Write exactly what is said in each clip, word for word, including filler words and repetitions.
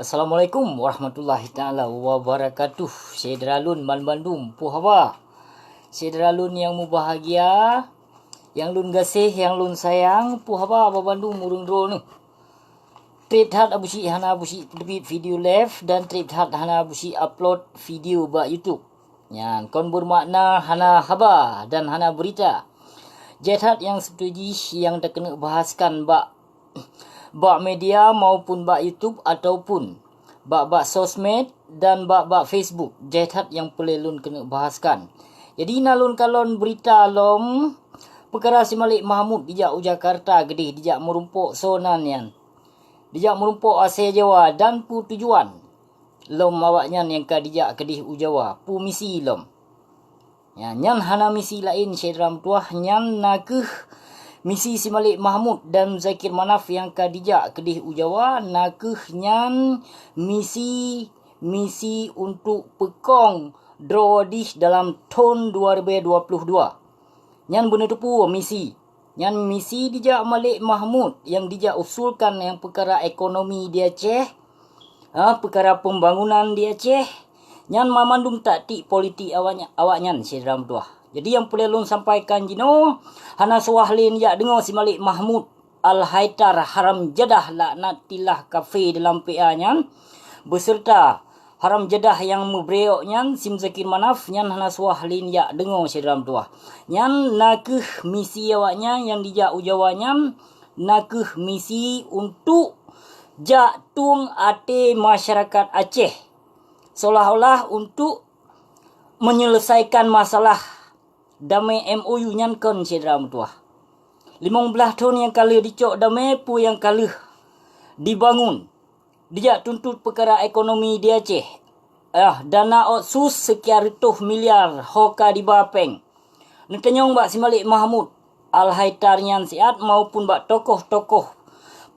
Assalamualaikum warahmatullahi taala wabarakatuh. Syedara lôn banmandum, peue haba? Syedara lôn nyang mubahgia, nyang lôn gaséh, nyang lôn sayang, peue haba banmandum ureuëng droeneuh? Treb that Abusyik hana Abusyik teubiet video live dan treb that hana Abusyik upload video bak YouTube. Nyan kon beumakna hana haba dan hana beurita. Jai that nyang seutuju nyang takeuneuk bahaskan bak bak media maupun bak YouTube ataupun bak-bak sosmed dan bak-bak Facebook, jai that nyang peureulée lôn keuneuk bahaskan. Jadi na lôn kalon beurita lom peukara si Malik Mahmud dijak u Jakarta keudeh dijak meurumpok soe nan nyan. Dijak meurumpok asée Jawa dan peue tujuan lom awaknyan nyang ka dijak keudeh u Jawa, peue misi lom. Nyan, nyan hana misi laén syedara meutuwah, nyan na kheueh misi si Malik Mahmud dan Muzakir Manaf nyang ka dijak keudeh u Jawa, na kheueh nyan misi, misi untuk peukong droe dih dalam thon dua ribu dua puluh dua. Nyan beuneuteupeu misi. Nyan misi dijak Malik Mahmud nyang dijak usulkan nyang peukara ekonomi di Aceh, ha, peukara pembangunan di Aceh, nyan mamandum taktik politik awaknya-, awaknyan syedara meutuwah. Jadi nyang peureulée lôn sampaikan jinoe, hana suwah lé nijak deungoe si Malik Mahmud Al-Haitar haram jadah laknatillah kafé dalam P A nyan, beserta haram jadah nyang meubreok nyan, si Muzakir Manaf nyan hana suwah lé nijak deungoe syedara meutuwah. Nyan na kheueh misi awaknyan nyang dijak u Jawa nyan, na kheueh misi untuk jak tueng até masyarakat Aceh, seolah-olah untuk menyelesaikan masalah damé M O U nyan kon syedara meutuwah. Limong blaih thon nyang ka lheueh dicok damé peue nyang ka lheueh dibangun, dijak tuntot peukara ekonomi di Aceh. Ah, dana otsus seukian reutôh miliar ho ka diba péng. Neutanyong bak si Malik Mahmud Al-Haitar nyan siat maupun bak tokoh-tokoh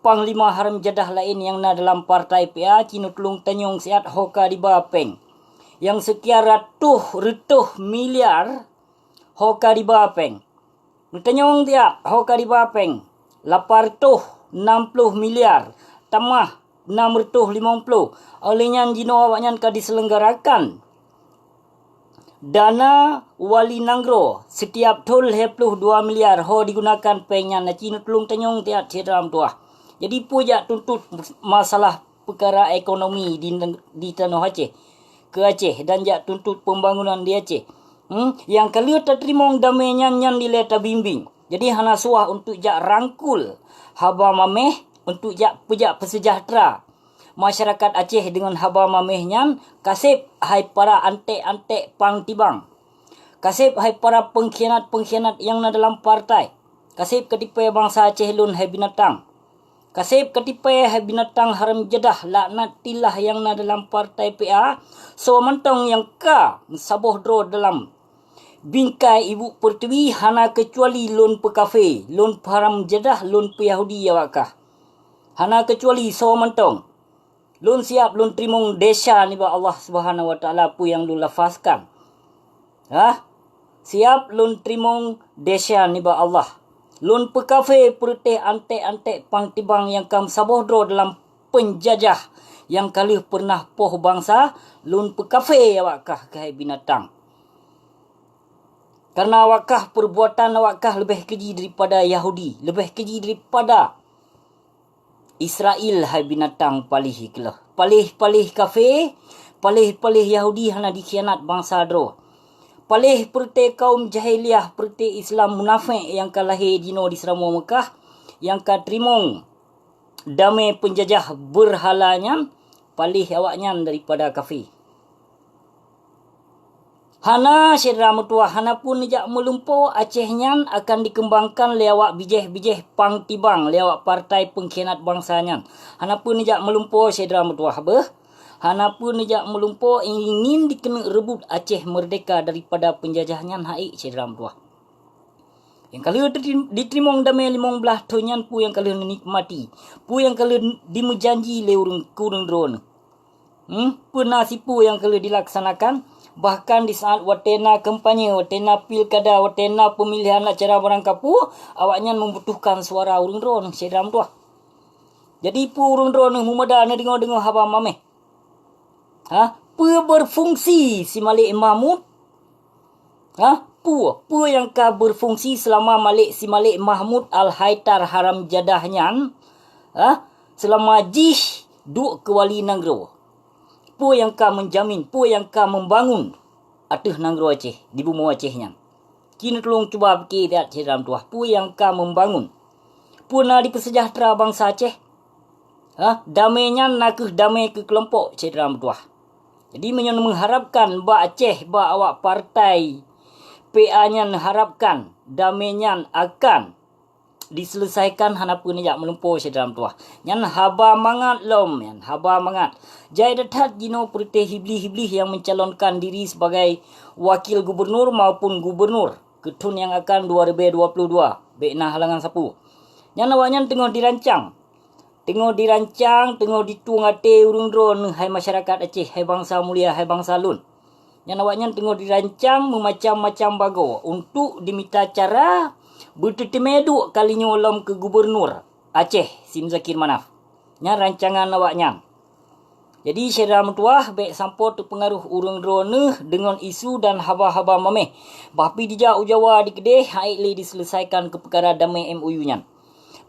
panglima haram jadah laén nyang na dalam partai P A, ci neutulông tanyong siat ho ka diba péng nyang seukian ratoh reutôh miliar ho ka diba péng. Neutanyong siat ho ka diba péng lapan reutôh nam ploh miliar tamah nam reutôh limong ploh. Óh lheueh nyan jinoe awaknyan ka diseulenggarakan dana wali nanggroe sitiap thon lhée ploh dua miliar ho digunakan péng nyan, na ci neutulông tanyong siat syedara meutuwah. Jadi peue jak tuntot masalah peukara ekonomi di, di tanoh Aceh, keu Aceh dan jak tuntot pembangunan di Aceh. Hmm? Nyang ka lheueh tateurimong damé nyan, nyan dilée tabimbéng. Jadi hana suwah untuk jak rangkul haba maméh untuk jak peujak peusejahtera masyarakat Aceh deungon haba maméh nyan, kaseb hai para anték-anték pang tibang. Kaseb hai para pengkhianat-pengkhianat nyang na dalam partai. Kaseb katipée bansa Aceh lôn hai binatang. Kaseb katipée hai binatang haram jadah laknatillah nyang na dalam partai P A, soe mantong nyang ka meusaboh droe dalam bingkai ibu peurtiwi hana keucuali lôn peukafé, lôn peuharam jadah, lôn peuyahudi awak kah. Hana keucuali soe mantong. Lôn siab lôn teurimong desya nibak Allah Subhanahu Wa Taala peue nyang lôn lafazkan. Hah? Siab lôn teurimong desya nibak Allah. Lôn peukafé peureuteh anték-anték pang tibang nyang ka meusaboh droe dalam peunjajah nyang ka lheueh peureunah poh bansa, lôn peukafé awak kah keuhai binatang. Karena awak kah, peubuatan awak kah leubeh keji daripada Yahudi, leubeh keji daripada Israel hai binatang paléh keuleuh. Paléh-paléh kafé, paléh-paléh Yahudi hana dikhianat bansa droe. Paléh peureute kaum jahiliah, peureute Islam munafék nyang ka lahé jinoe di Seuramoe Meukah, nyang ka teurimong damé peunjajah beurhala nyan, paléh awaknyan daripada kafé. Hana syedara meutuwah, hana pun neujak meulumpoe Aceh nyan akan dikeumbangkan lé awak bijéh-bijéh pang tibang, lé awak partai peungkhianat bansa nyan. Hana pun neujak meulumpoe syedara meutuwah beuh. Hana pun neujak meulumpoe ingin dikeuneuk reubot Aceh meurdeka daripada peunjajah nyan hai syedara meutuwah. Nyang ka lheueh diteurimong damé limong blaih thon nyan peue nyang ka lheueh neunikmati, peue nyang ka lheueh dimeujanji lé ureuëng keu ureuëng droeneuh. Hmm, peue na sipeue nyang ka lheueh dilaksanakan, bahkan di saat watée na kampanye, watée na pilkada, watée na peumilihan acara barang kapeue, awaknyan membutuhkan suara ureuëng droeneuh syedara meutuwah. Jadi peue ureuëng droeneueh meumada neudeungoe-deungoe haba mameh? Ha? Peue beufungsi si Malik Mahmud? Ha? Peue? Peue nyang ka beufungsi seulama Malik, si Malik Mahmud Al-Haitar haram jadah nyan? Ha? Seulama jih duek keu wali nanggroe. Peue nyang ka meujamin, peue nyang ka meubangon ateueh nanggroe Aceh, di bumoe Aceh nyan? Ci neutulông cuba pike that syedara meutuwah, peue nyang ka meubangon? Peue na dipeuseujahtra bansa Aceh? Ha? Damé nyan na kheueh damé keu keulompok syedara meutuwah. Jadi meunyoe meuharapkan bak Aceh, bak awak partai P A nyan harapkan damé nyan akan diseuleusaikan, hana peue neujak meulumpo syedara meutuwah. Nyan haba mangat lom, nyan haba mangat. Jai that-that jinoe peureuteh hiblih-hiblih nyang meucalonkan diri sibagai wakil gubunur maupun gubunur keu thon nyang akan dua ribèe dua puluh dua, bèk na halangan sapeue. Nyan awaknyan teungoh dirancang. Teungoh dirancang, teungoh ditueng até ureuëng droeneueh, hai masyarakat Aceh, hai bansa mulia, hai bansa lôn. Nyan awaknyan teungoh dirancang meumacam-macam bagoe untuk dimita cara beuteuteumé duek kali nyoe lom keu gubunur Aceh, si Muzakir Manaf. Nyan rancangan awaknyan. Jadi syedara meutuwah, bèk sampoe teupeungaruh ureuëng droeneueh deungon isu dan haba-haba mameh. Bah pi dijak u Jawa di keudeh, han ék lé diseuleusaikan keu peukara damé M O U nyan.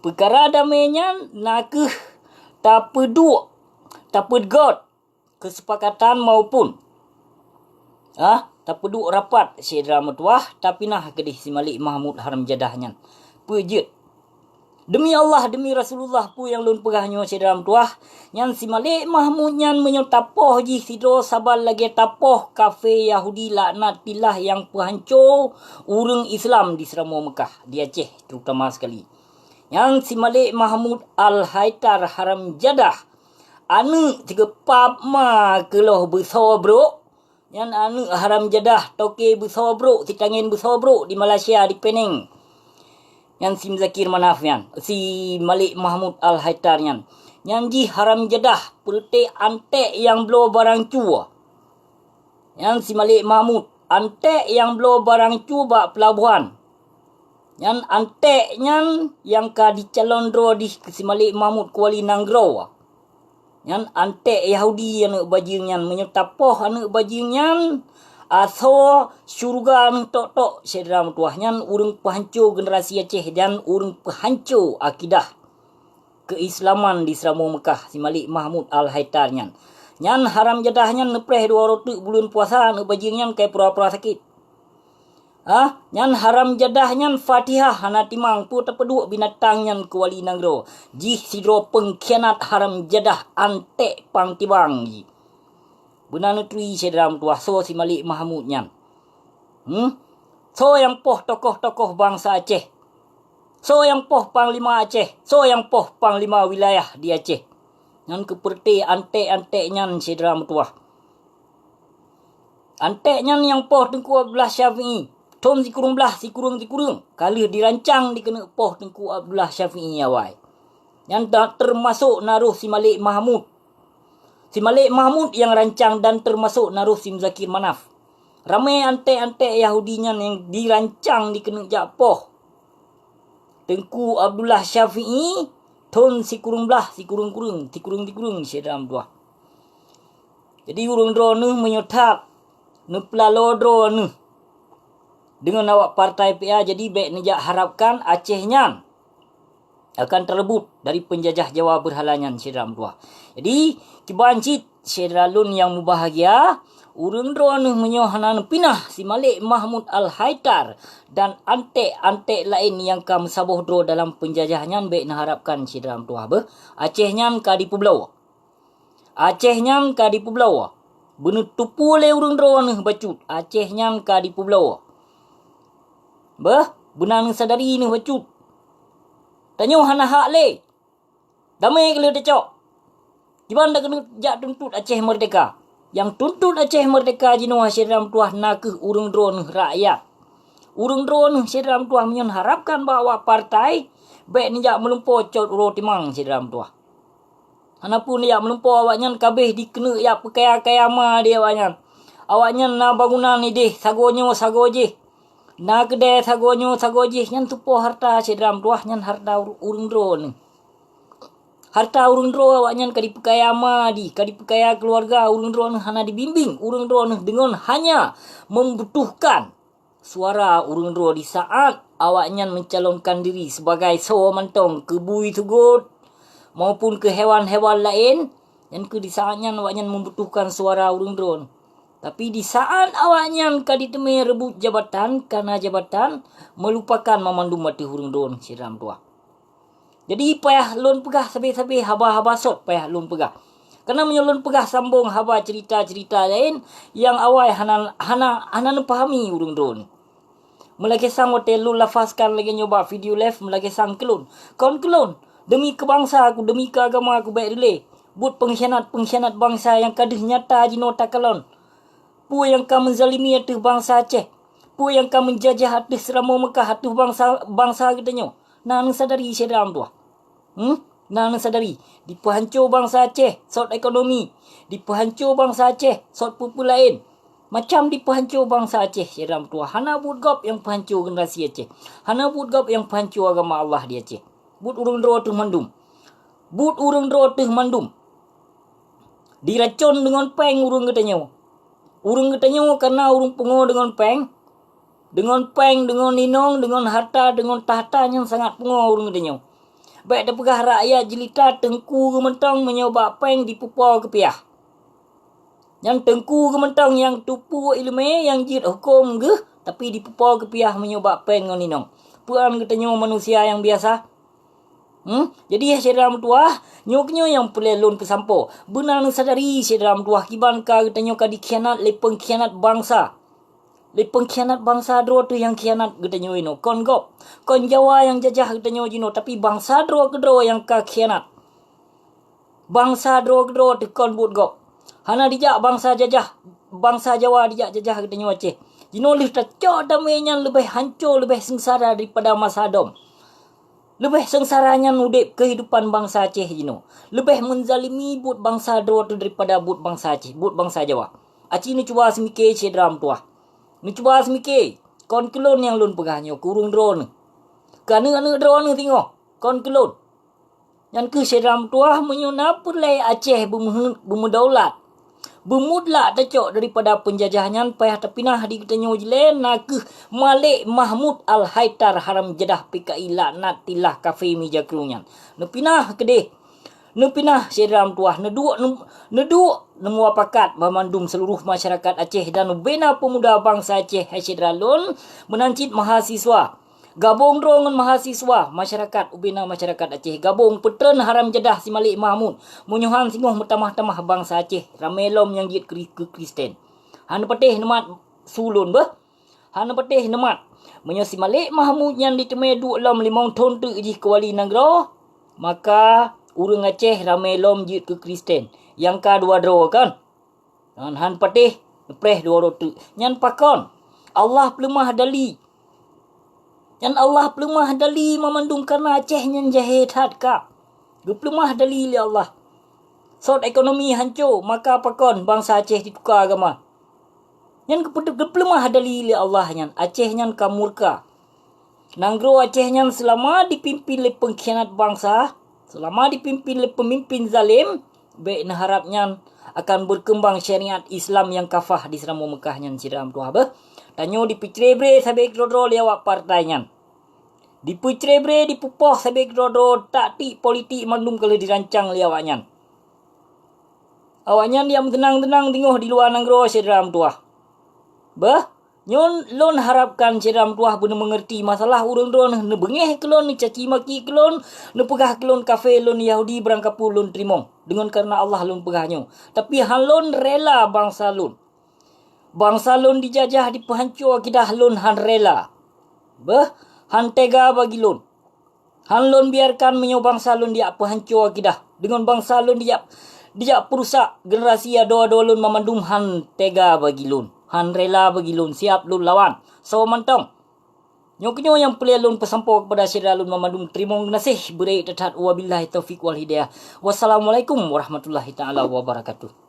Peukara damé nyan na kheueh tapeuduek, tapeugöt keusepakatan maupun, ah, tapeuduek rapat syedara meutuwah, tapinah keudeh si Malik Mahmud haram jadah nyan. Peue jeuet? Demi Allah, demi Rasulullah, peue nyang lôn peugah nyoe syedara meutuwah, nyan si Malik Mahmud nyan meunyoe tapoh jih sidroe saban lagèe tapoh kafé Yahudi laknatillah nyang peuhanco ureuëng Islam di Seuramoe Meukah, di Aceh terutama sekali. Nyan si Malik Mahmud Al-Haitar haram jadah, aneuëk sigeupab ma keuloh beusoe brok. Nyan aneuëk haram jadah, toke beusoe brok, sitangen beusoe brok di Malaysia, di Penang. Nyan si Muzakir Manaf nyan, si Malik Mahmud Al-Haitar nyan. Nyan jih haram jadah, peureute antek nyang bloe barang cue. Nyan si Malik Mahmud, antek nyang bloe barang cue bak peulabohan. Nyan antek nyan nyang ka jicalon droe dih keu si Malik Mahmud keu wali nanggroe. Nyan antek Yahudi aneuëk bajeueng nyan, meunyoe tapoh aneuëk bajeueng nyan, asoe syeuruga nyoe tok-tok syedara meutuwah. Nyan ureuëng peuhanco generasi Aceh dan ureuëng peuhanco akidah keuislaman di Seuramoe Meukah, si Malik Mahmud Al-Haitar nyan. Nyan haram jadah nyan neupreh dua uroe teuk buleuen puasa, aneuëk bajeueng nyan kai pura-pura sakét. Ah, nyan haram jadah nyan Fatihah hana timang, peue tapeuduek binatang nyan keu wali nanggroe. Jih sidroe peungkhianat haram jadah antek pang timang jih. Beuna neuturi syedara meutuwah, soe si Malik Mahmud nyan. Hmm? Soe nyang poh tokoh-tokoh bansa Aceh? Soe nyang poh panglima Aceh? Soe nyang poh panglima wilayah di Aceh? Nyan keu peureute antek-antek nyan syedara meutuwah. Antek nyan nyang poh Teungku Abdullah Syafi'i, thon sikureueng blaih sikureueng-sikureueng ka lheueh dirancang dikeuneuk poh Teungku Abdullah Syafi'i awai. Nyan ta-, teumasok na roh si Malik Mahmud. Si Malik Mahmud nyang rancang dan teumasok na roh si Muzakir Manaf. Ramé antek-antek Yahudi nyan nyang dirancang dikeuneuk jak poh Teungku Abdullah Syafi'i, thon sikureueng blaih sikureueng-kureueng, sikureueng-sikureueng syedara meutuwah. Jadi ureuëng droeneueh meunyoe that neupeulaloe droeneueh deungon awak partai P A, jadi bék neujak harapkan Aceh nyan akan teureubot dari peunjajah Jawa beurhala nyan syedara meutuwah. Jadi, kiban cit syedara lôn nyang mubahgia, ureuëng droeneueh meunyoe hana neupinah si Malik Mahmud Al-Haitar dan antek-antek laén nyang ka meusaboh droe dalam peunjajah nyan, bék neuharapkan syedara meutuwah beuh, Aceh nyan ka dipeubloe. Aceh nyan ka dipeubloe. Beuneuteupeue lé ureuëng droeneueh bacut, Aceh nyan ka dipeubloe. Beuh, beuna neusadari neuh bacut. Tanyoe hana hak lé. Damé ka lheueh tacok. Kiban takeuneuk jak tuntot Aceh meurdeka. Nyang tuntot Aceh meurdeka jinoe syedara meutuwah na kheueh ureuëng droeneueh rakyat. Ureuëng droeneueh syedara meutuwah meunyoe harapkan bak awak partai, bék neujak meulumpo cot uroe timang syedara meutuwah. Hana peue neujak meulumpo, awaknyan ka abéh dikeuneuk jak peukaya-kaya ma di awaknyan. Awaknyan na bangunan idéh sagoe nyoe sagoe jéh. Na keudè sagoe nyoe sagoe jéh, nyan tupo harta syedara meutuwah, nyan harta ur-, ureuëng droeneueh. Harta ureuëng droe awaknyan ka dipeukaya ma di, ka dipeukaya keuluwarga, ureuëng droeneuh hana dibimbing, ureuëng droeneuh deungon hanya membutuhkan suara ureuëng droe di saat awaknyan mencalonkan diri sebagai soe mantong keu bui sugot maupun keu hewan-hewan laén, nyan keuh di saat nyan awaknyan membutuhkan suara ureuëng droe. Tapi di saat awaknyan ka diteumé reubot jabatan, kana jabatan, meulupakan mamandum ateueh ureuëng droe, syedara meutuwah. Jadi payah lôn peugah sabe-sabe haba-haba sot payah lôn peugah. Karena meunyoe lôn peugah sambong haba cerita-cerita laén nyang awai hana hana hana neupahami ureuëng droe. Meulagée sang watée lôn lafazkan lagée nyoe bak video live meulagée sang keu lôn. Kon keu lôn, demi keu bansa ku, demi keu agama ku bék reuléh. Buet pengkhianat-pengkhianat bansa nyang ka deuh nyata jinoe takalon. Peue nyang ka meuzalimi ateueh bansa Aceh? Peue nyang ka meujajah ateueh seuramoe Meukah ateueh bansa bansa geutanyoe? Na neusadari syedara meutuwah? Hmm? Na neusadari, dipeuhanco bansa Aceh sot ekonomi, dipeuhanco bansa Aceh sot peue-peue laén. Macam dipeuhanco bansa Aceh syedara meutuwah. Hana buet gob nyang peuhanco generasi Aceh. Hana buet gob nyang peuhanco agama Allah di Aceh. Buet ureuëng droe teuh mandum. Buet ureuëng droe teuh mandum. Diracon deungon péng ureuëng geutanyoe. Ureuëng geutanyoe kana ureuëng pungo deungon péng, deungon péng, deungon inong, deungon harta, deungon tahta nyang sangat pungo ureuëng geutanyoe. Bék tapeugah rakyat jeulita teungku geumeutong meunyoe bak péng dipeupo keupiah. Nyang teungku geumeutong nyang tupu iéleumé nyang jeuet huköm geuh, tapi dipeupo keupiah meunyoe bak péng ngon inong. Peue geutanyoe manusia nyang biasa? Hmm? Jadi, syedara meutuwah, nyoe keunyoe nyang peureulée lôn peusampoe. Beuna neusadari, syedara meutuwah, kiban ka geutanyoe ka dikhianat lé pengkhianat bansa. Lé pengkhianat bansa droe teuh nyang khianat geutanyoe inoe. Kon gob, kon Jawa nyang jajah geutanyoe jinoe, tapi bansa droe keudroe nyang ka khianat. Bansa droe keudroe teuh kon buet gob. Hana dijak bansa jajah, bansa Jawa dijak jajah geutanyoe Aceh. Jinoe lheueh tacok damé nyan leubeh hanco, leubeh seungsara daripada masa dom. Leubeh seungsara nyan udeb keuhidupan bansa Aceh jinoe. Leubeh meuzalimi buet bansa droe teuh daripada buet bansa Aceh, buet bansa Jawa. Aci neucuba seumike syedara meutuwah. Neucuba seumike, kon keu lôn nyang lôn peugah nyoe keu ureuëng droeneuh. Keu aneuëk-aneuëk droeneuh singoh, kon keu lôn. Nyan keuh syedara meutuwah meunyoe na peureulée Aceh beumeuhe-, beumeudaulat, beumutlak tacok daripada peunjajah nyan payah tapinah di geutanyoe jilée na keuh Malik Mahmud Al-Haidar haram jadah P K I laknat tilah kafé mija krueng nyan. Neupinah keudeh. Neupinah syedara meutuwah, neuduek, neuduek neumuapakat banmandum seuluruh masyarakat Aceh dan ubena peumuda bansa Aceh hai syedara lôn meunan cit mahasiswa. Gabong droe ngon mahasiswa, masyarakat ubena masyarakat Aceh gabong peutreun haram jadah si Malik Mahmud. Meunyoe han singoh meutamah-tamah bansa Aceh ramé lom nyang jeuet keu Kristen. Hana patéh neumat su lôn beuh. Hana patéh neumat. Meunyoe si Malik Mahmud nyan diteumé duek lom limong thon teuk jih keu wali nanggroe, maka ureuëng Aceh ramé lom jeuet keu Kristen. Nyang ka dua droe kan? Nyan han patéh neupreh dua droe teuk. Nyan pakon? Allah peuleumah dali. Nyan Allah peuleumah dali mamandum kareuna Aceh nyan jahé that ka. Geupeuleumah dali lé Allah. Sot ekonomi hanco, maka pakon bansa Aceh dituka agama. Nyan geupeu-, geupeuleumah dali lé Allah nyan, Aceh nyan ka murka. Nanggroe Aceh nyan seulama dipimpin lé pengkhianat bansa, seulama dipimpin lé peumimpin zalem, bék neuharab nyan akan beukeumbang syariat Islam nyang kafah di Seuramoe Meukah nyan syedara meutuwah beuh. Tanyoe dipeucré-bré sabe keudroe-droe lé awak partai nyan. Dipeucré-bré, dipeupoh sabe keudroe-droe taktik politik mandum ka lheueh dirancang lé awaknyan. Awaknyan nyang meuteunang-teunang teungoh di luwa nanggroe syedara meutuwah. Beuh, nyoe lôn harabkan syedara meutuwah beuneu meungeurti masalah ureuëng droeneuh neubeungéh keu lôn, neucaci maki keu lôn, neupeugah keu lôn kafé, lôn Yahudi, barangkapeue lôn teurimong. Deungon kareuna Allah lôn peugah nyoe. Tapi han lôn rela bansa lôn. Bansa lôn dijajah, dipeuhanco akidah lôn han rela. Beuh, han tega bagi lôn. Han lôn biarkan meunyoe bansa lôn dijak peuhanco akidah. Deungon bansa lôn dijak, dijak peurusak generasi adoe-adoe lôn mamandum han tega bagi lôn. Han rela bagi lôn, siap lôn lawan. Soe mantong. Nyoe keunyoe nyang peureulée lôn peusampoe keupada syedara lôn mamandum. Teurimong geunaséh beureukat that. Wabillahi taufiq wal hidayah. Wassalamualaikum warahmatullahi taala wabarakatuh.